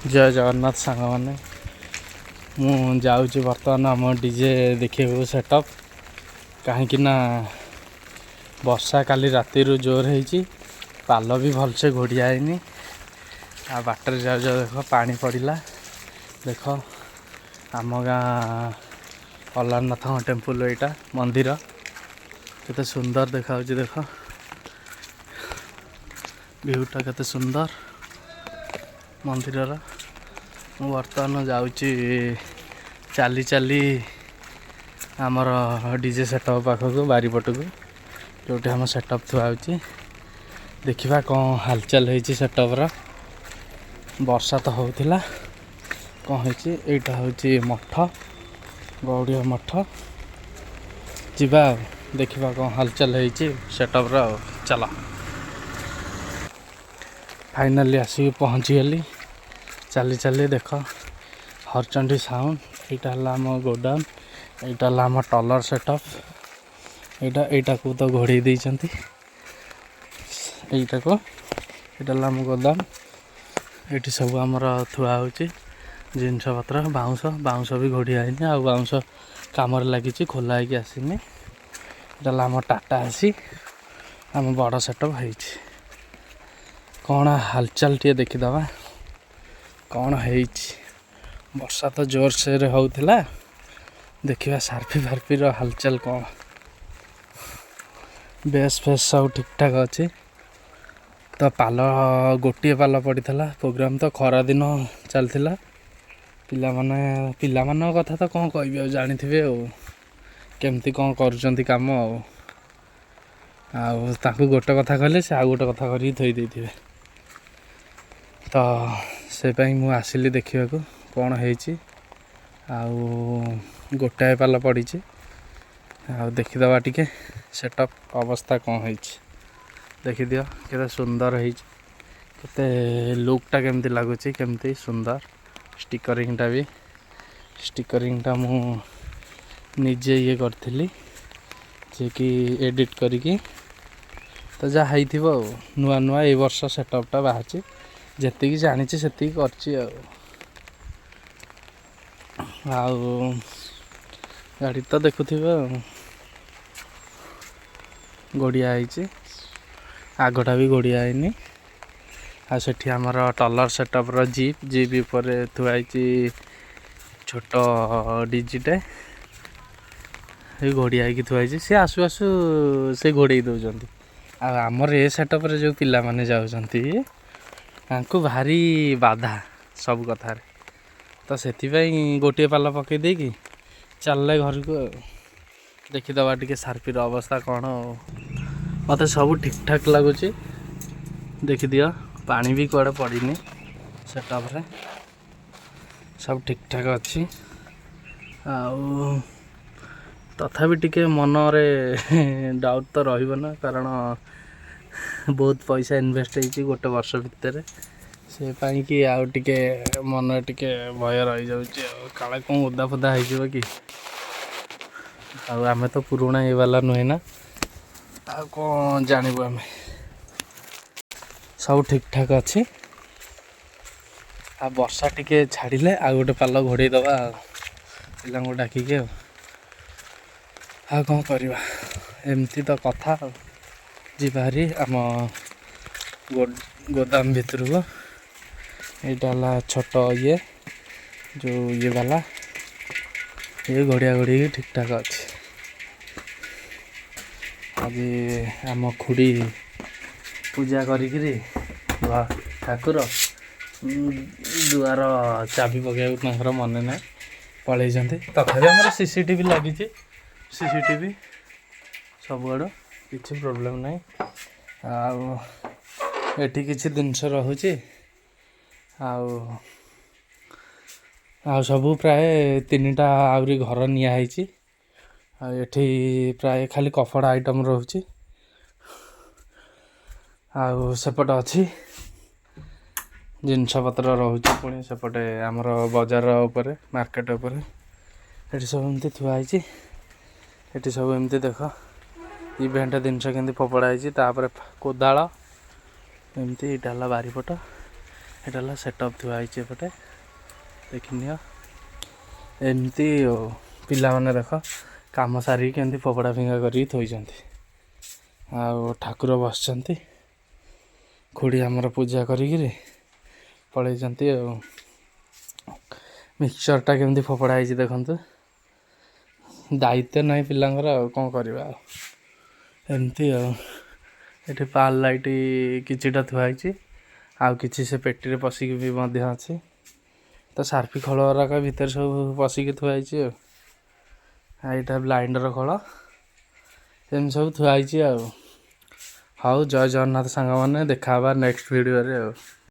ଜୟ ଜଗନ୍ନାଥ ସାଙ୍ଗମାନେ। ମୁଁ ଯାଉଛି ବର୍ତ୍ତମାନ ଆମ ଡିଜେ ଦେଖିବାକୁ ସେଟଅପ୍, କାହିଁକି ନା ବର୍ଷା କାଲି ରାତିରୁ ଜୋର ହେଇଛି, ପାଲ ବି ଭଲସେ ଘୋଡ଼ିଆ ହେଇନି। ଆଉ ବାଟରେ ଯାଉ ଯାଉ ଦେଖ ପାଣି ପଡ଼ିଲା। ଦେଖ ଆମ ଗାଁ ଅଲାରନାଥଙ୍କ ଟେମ୍ପୁଲ, ଏଇଟା ମନ୍ଦିର କେତେ ସୁନ୍ଦର ଦେଖାଯାଉଛି। ଦେଖ ଭିଉଟା କେତେ ସୁନ୍ଦର ମନ୍ଦିରର। ମୁଁ ବର୍ତ୍ତମାନ ଯାଉଛି ଚାଲି ଚାଲି ଆମର ଡିଜେ ସେଟଅପ୍ ପାଖକୁ, ବାରିପଟକୁ, ଯେଉଁଠି ଆମ ସେଟଅପ୍ ଥୁଆ ହେଉଛି। ଦେଖିବା କ'ଣ ହାଲଚାଲ ହେଇଛି ସେଟଅପ୍ର। ବର୍ଷା ତ ହେଉଥିଲା, କ'ଣ ହେଇଛି? ଏଇଟା ହେଉଛି ମଠ, ଗୌଡ଼ିଆ ମଠ। ଯିବା ଆଉ ଦେଖିବା କ'ଣ ହାଲଚାଲ ହେଇଛି ସେଟଅପ୍ର। ଆଉ ଚାଲ, ଫାଇନାଲି ଆସିକି ପହଞ୍ଚିଗଲି ଚାଲି ଚାଲି। ଦେଖ ହରଚଣ୍ଡୀ ସାଉଣ୍ଡ, ଏଇଟା ହେଲା ଆମ ଗୋଡାଉନ୍, ଏଇଟା ହେଲା ଆମ ଟଲର ସେଟଅପ୍। ଏଇଟାକୁ ତ ଘୋଡ଼େଇ ଦେଇଛନ୍ତି ଏଇଟାକୁ। ଏଇଟା ହେଲା ଆମ ଗୋଦାମ। ଏଇଠି ସବୁ ଆମର ଥୁଆ ହେଉଛି ଜିନିଷପତ୍ର। ବାଉଁଶ, ବାଉଁଶ ବି ଘୋଡ଼ିଆ ହେଇନି, ଆଉ ବାଉଁଶ କାମରେ ଲାଗିଛି, ଖୋଲା ହେଇକି ଆସିନି। ଏଇଟା ହେଲା ଆମ ଟାଟା ଏସି। ଆମ ବଡ଼ ସେଟଅପ୍ ହେଇଛି। କ'ଣ ହାଲଚାଲ ଟିକେ ଦେଖିଦେବା କ'ଣ ହେଇଛି। ବର୍ଷା ତ ଜୋରସୋରରେ ହେଉଥିଲା। ଦେଖିବା ସାର୍ଫି ଫାର୍ଫିର ହାଲଚାଲ କ'ଣ। ବେସ୍ ଫେସ୍ ସବୁ ଠିକ୍ଠାକ୍ ଅଛି ତ। ପାଲ, ଗୋଟିଏ ପାଲ ପଡ଼ିଥିଲା। ପ୍ରୋଗ୍ରାମ୍ ତ ଖରାଦିନ ଚାଲିଥିଲା। ପିଲାମାନେ, ପିଲାମାନଙ୍କ କଥା ତ କ'ଣ କହିବି ଆଉ, ଜାଣିଥିବେ ଆଉ କେମିତି କ'ଣ କରୁଛନ୍ତି କାମ। ଆଉ ଆଉ ତାଙ୍କୁ ଗୋଟେ କଥା କହିଲେ ସେ ଆଉ ଗୋଟେ କଥା କରିକି ଥୋଇ ଦେଇଥିବେ। ତ ସେ ପାଇଁ ମୁଁ ଆସିଲି ଦେଖିବାକୁ କ'ଣ ହେଇଛି। ଆଉ ଗୋଟାଏ ପାଲ ପଡ଼ିଛି। ଆଉ ଦେଖିଦେବା ଟିକେ ସେଟଅପ୍ ଅବସ୍ଥା କ'ଣ ହେଇଛି। ଦେଖିଦିଅ କେତେ ସୁନ୍ଦର ହେଇଛି, କେତେ ଲୁକ୍ଟା କେମିତି ଲାଗୁଛି, କେମିତି ସୁନ୍ଦର। ଷ୍ଟିକରିଂଟା ବି, ଷ୍ଟିକରିଂଟା ମୁଁ ନିଜେ ଇଏ କରିଥିଲି, ଯିଏକି ଏଡ଼ିଟ୍ କରିକି ତ ଯାହା ହେଇଥିବ। ଆଉ ନୂଆ ନୂଆ ଏଇ ବର୍ଷ ସେଟଅପ୍ଟା ବାହାରିଛି, ଯେତିକି ଜାଣିଛି ସେତିକି କରିଛି। ଆଉ ଆଉ ଗାଡ଼ି ତ ଦେଖୁଥିବେ, ଆଉ ଗଡ଼ିଆ ହେଇଛି, ଆଗଟା ବି ଗଡ଼ିଆ ହେଇନି। ଆଉ ସେଠି ଆମର ଟଲର ସେଟଅପ୍ର ଜିପ୍, ଜିପ୍ ଉପରେ ଥୁଆ ହେଇଛି ଛୋଟ ଡିଜିଟେ, ଏଇ ଘୋଡ଼ିଆ ହେଇକି ଥୁଆ ହେଇଛି। ସେ ଆସୁ ଆସୁ ସେ ଘୋଡ଼େଇ ଦେଉଛନ୍ତି। ଆଉ ଆମର ଏ ସେଟଅପ୍ରେ ଯେଉଁ ପିଲାମାନେ ଯାଉଛନ୍ତି, ତାଙ୍କୁ ଭାରି ବାଧା ସବୁ କଥାରେ। ତ ସେଥିପାଇଁ ଗୋଟିଏ ପାଲ ପକେଇ ଦେଇକି ଚାଲିଲେ ଘରକୁ। ଆଉ ଦେଖିଦେବା ଟିକେ ସାର୍ପିର ଅବସ୍ଥା କ'ଣ। ଆଉ ମୋତେ ସବୁ ଠିକ୍ଠାକ୍ ଲାଗୁଛି। ଦେଖିଦିଅ, ପାଣି ବି କୁଆଡ଼େ ପଡ଼ିନି ସେଟଅପ୍ରେ, ସବୁ ଠିକ୍ଠାକ୍ ଅଛି। ଆଉ ତଥାପି ଟିକେ ମନରେ ଡାଉଟ୍ ତ ରହିବ ନା, କାରଣ ବହୁତ ପଇସା ଇନଭେଷ୍ଟ ହେଇଛି ଗୋଟେ ବର୍ଷ ଭିତରେ। ସେ ପାଇଁକି ଆଉ ଟିକେ ମନରେ ଟିକେ ଭୟ ରହିଯାଉଛି, ଆଉ କାଳେ କ'ଣ ଓଦା ଫୋଦା ହେଇଯିବ କି। ଆଉ ଆମେ ତ ପୁରୁଣା ଇଏ ବାଲା ନୁହେଁ ନା, ଆଉ କ'ଣ ଜାଣିବୁ ଆମେ। ସବୁ ଠିକ୍ଠାକ୍ ଅଛି। ଆଉ ବର୍ଷା ଟିକେ ଛାଡ଼ିଲେ ଆଉ ଗୋଟେ ପାଲ ଘୋଡ଼େଇ ଦେବା, ଆଉ ପିଲାଙ୍କୁ ଡାକିକି। ଆଉ ଆଉ କ'ଣ କରିବା, ଏମିତି ତ କଥା। ଆଉ ଯିବା ଭାରି ଆମ ଗୋଦାମ ଭିତରକୁ। ଏଇଟା ହେଲା ଛୋଟ ଇଏ, ଯେଉଁ ଇଏ ବାଲା ଇଏ, ଘୋଡ଼ିଆ ଘୋଡ଼ିକି ଠିକ୍ଠାକ୍ ଅଛି। ଆଜି ଆମ ଖୁଡ଼ି ପୂଜା କରିକିରି ଠାକୁର ଦୁଆର ଚାବି ପକାଇବାକୁ ତାଙ୍କର ମନେ ନାହିଁ, ପଳେଇଛନ୍ତି। ତଥାପି ଆମର ସିସିଟିଭି ଲାଗିଛି, ସିସିଟିଭି ସବୁଆଡ଼ୁ, କିଛି ପ୍ରୋବ୍ଲେମ୍ ନାହିଁ। ଆଉ ଏଠି କିଛି ଜିନିଷ ରହୁଛି। ଆଉ ଆଉ ସବୁ ପ୍ରାୟ ତିନିଟା ଆହୁରି ଘର ନିଆ ହେଇଛି। ଆଉ ଏଠି ପ୍ରାୟ ଖାଲି କପଡ଼ା ଆଇଟମ୍ ରହୁଛି। ଆଉ ସେପଟେ ଅଛି ଜିନିଷପତ୍ର ରହୁଛି। ପୁଣି ସେପଟେ ଆମର ବଜାର ଉପରେ, ମାର୍କେଟ ଉପରେ ଏଠି ସବୁ ଏମିତି ଥୁଆ ହେଇଛି। ଏଠି ସବୁ ଏମିତି ଦେଖ ଇଭେଣ୍ଟ ଜିନିଷ କେମିତି ଫୋପଡ଼ା ହେଇଛି। ତାପରେ କୋଦାଳ ଏମିତି। ଏଇଟା ହେଲା ବାରିପଟ। ଏଇଟା ହେଲା ସେଟଅପ୍ ଥୁଆ ହେଇଛି ଏପଟେ, ଦେଖିନିଅ ଏମିତି। ଆଉ ପିଲାମାନେ ଦେଖ, କାମ ସାରିକି କେମିତି ଫୋପଡ଼ା ଫିଙ୍ଗା କରିକି ଥୋଇଛନ୍ତି। ଆଉ ଠାକୁର ବସିଛନ୍ତି, ଖୁଡ଼ି ଆମର ପୂଜା କରିକିରି ପଳେଇଛନ୍ତି। ଆଉ ମିକ୍ସଚରଟା କେମିତି ଫୋପଡ଼ା ହେଇଛି ଦେଖନ୍ତୁ। ଦାୟିତ୍ୱ ନାହିଁ ପିଲାଙ୍କର, ଆଉ କ'ଣ କରିବା ଆଉ। ଏମିତି ଆଉ ଏଠି ପାଲ୍ ଲାଇଟ୍ କିଛିଟା ଥୁଆ ହେଇଛି, ଆଉ କିଛି ସେ ପେଟିରେ ପଶିକି ବି ମଧ୍ୟ ଅଛି। ତ ସାର୍ପି ଖୋଳ ଗୁରାକ ଭିତରେ ସବୁ ପଶିକି ଥୁଆ ହେଇଛି। ଆଉ ଏଇଟା ବ୍ଲାଇଣ୍ଡର ଖୋଳ, ଏମିତି ସବୁ ଥୁଆ ହେଇଛି। ଆଉ ହଉ, ଜୟ ଜଗନ୍ନାଥ ସାଙ୍ଗମାନେ, ଦେଖା ହେବା ନେକ୍ସଟ ଭିଡ଼ିଓରେ ଆଉ।